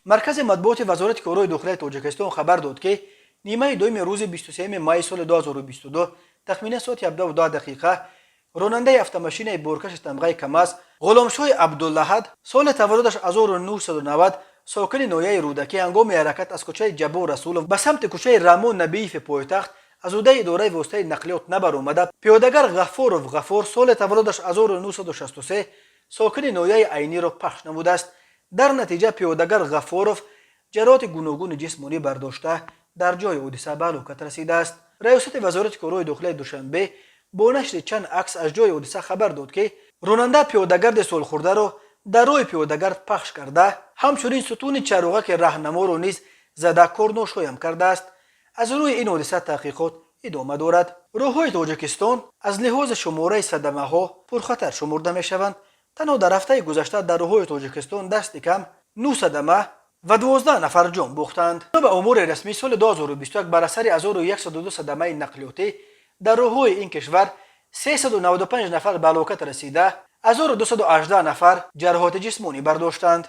Маркази матбуоти Вазорати корҳои дохилаи Тоҷикистон хабар дод, ки нимаи дуюми рӯзи 23 майи соли 2022, тахминан соати 17 дақиқа, ронандаи автомашинаи боркаши тамғаи КамАЗ Ғуломшоҳи Абдулаҳад, соли таваллудаш 1990, сокини ноҳияи Рӯдакӣ, ҳангоми ҳаракат аз кӯчаи Ҷаббор Расулов ба самти кӯчаи Раҳмон Набиеви пойтахт аз ҳудуди идораи воситаи нақлиёт набаромада, пиёдагар Ғаффоров Ғаффор, соли таваллудаш 1963, сокини ноҳияи Айниро пахш намудааст. Дар натиҷа пиёдагар Ғаффоров ҷароҳати гуногуни ҷисмонӣ бардошта, дар ҷои ҳодиса ба ҳалокат расидааст. Раёсати Вазорати корҳои дохилаи Душанбе бо нашри чанд акс аз ҷои ҳодиса хабар дод, ки ронанда пиёдагарди солхӯрдаро дар роҳи пиёдагард пахш карда, ҳамчунин сутуни чароғаки раҳнаморо низ зада, корношоям кардааст. Аз рӯи ин ҳодиса таҳқиқот идома дорад. Роҳҳои Тоҷикистон аз лиҳози шумораи садамаҳо пурхатар шумурда мешаванд. Танҳо дар ҳафтаи гузашта дар роҳҳои Тоҷикистон дасти кам нӯ садама ва 12 нафар ҷон бохтанд. Ба омори расмӣ, соли 2021 бар асари 1102 садамаи нақлиётӣ дар роҳҳои ин кишвар 395 нафар ба ҳалокат расида, 1218 нафар ҷароҳати ҷисмонӣ бардоштанд.